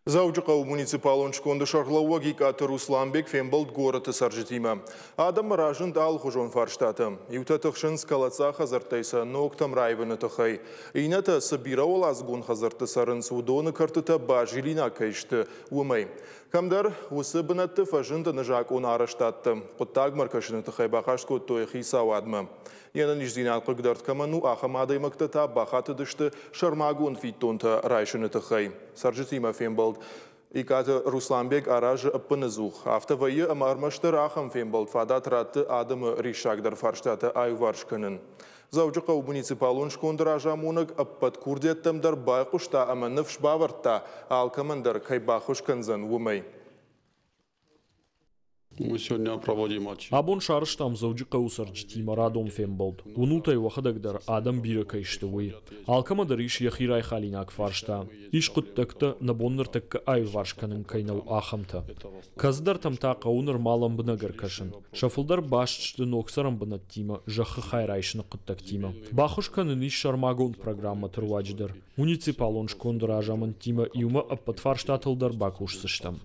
Дзӕуджыхъӕуы муниципалон сконды сӕргълӕууӕг Икъаты Русланбег фембӕлд горӕты цӕрджытимӕ. Адӕммӕ разынд алыхуызон фарстатӕ. Иутӕ тыхсынц кӕлӕддзаг хӕдзӕрттӕй сӕ ногтӕм раивыны тыххӕй. Иннӕтӕ, цы бирӕуӕладзыгон хӕдзӕртты цӕрынц, уыдоны кӕртытӕ базилинаг кӕй сты, уымӕй. Кӕмдӕр уыцы бынӕтты фӕзынд ӕнӕзакъон арӕзтадтӕ. Хъуыддагмӕ ӕркӕсыны тыххӕй бахъаст кодтой хицауадмӕ. Йе нӕниздзинад хъыгдӕрд кӕмӕн у, ахӕм адӕймӕгтӕ та бахатыдысты сӕрмагонд фиддонтӕ райсыны тыххӕй. Цӕрджытимӕ фембӕлд Икъаты Русланбег аразы ӕппыныдзух. Афтӕ вӕййы, ӕмӕ ӕрмӕстдӕр ахӕм фембӕлд фадат ратты адӕмы риссагдӕр фарстатӕ аиуварс кӕнын. Дзӕуджыхъӕуы муниципалон сконды разамонӕг ӕппӕт курдиӕттӕм дӕр байхъуыста ӕмӕ ныфс бавӕрдта, алкӕмӕн дӕр кӕй баххуыс кӕндзӕн, уымӕй. Абон сарӕзтам Дзӕуджыхъӕуы цӕрджытимӕ радон фембӕлд. Уынут ӕй уӕхӕдӕг дӕр, адӕм бирӕ кӕй сты, уый. Алкӕмӕ дӕр ис йӕхи райхалинаг фарста. Ис хъуыддӕгтӕ, нӕ бон ныртӕккӕ аиуварс кӕнын кӕй нӕу, ахӕмтӕ. Кӕцыдӕртӕм та хъӕуы нырма лӕмбынӕг ӕркӕсын. Сӕ фылдӕр баст сты ног цӕрӕнбынӕттимӕ, зӕххы хай райсыны хъуыддӕгтимӕ. Баххуыс кӕнын ис сӕрмагонд программӕты руаджы дӕр. Муниципалон сконды разамындтимӕ иумӕ ӕппӕт фарстатыл дӕр бакусдзыстӕм.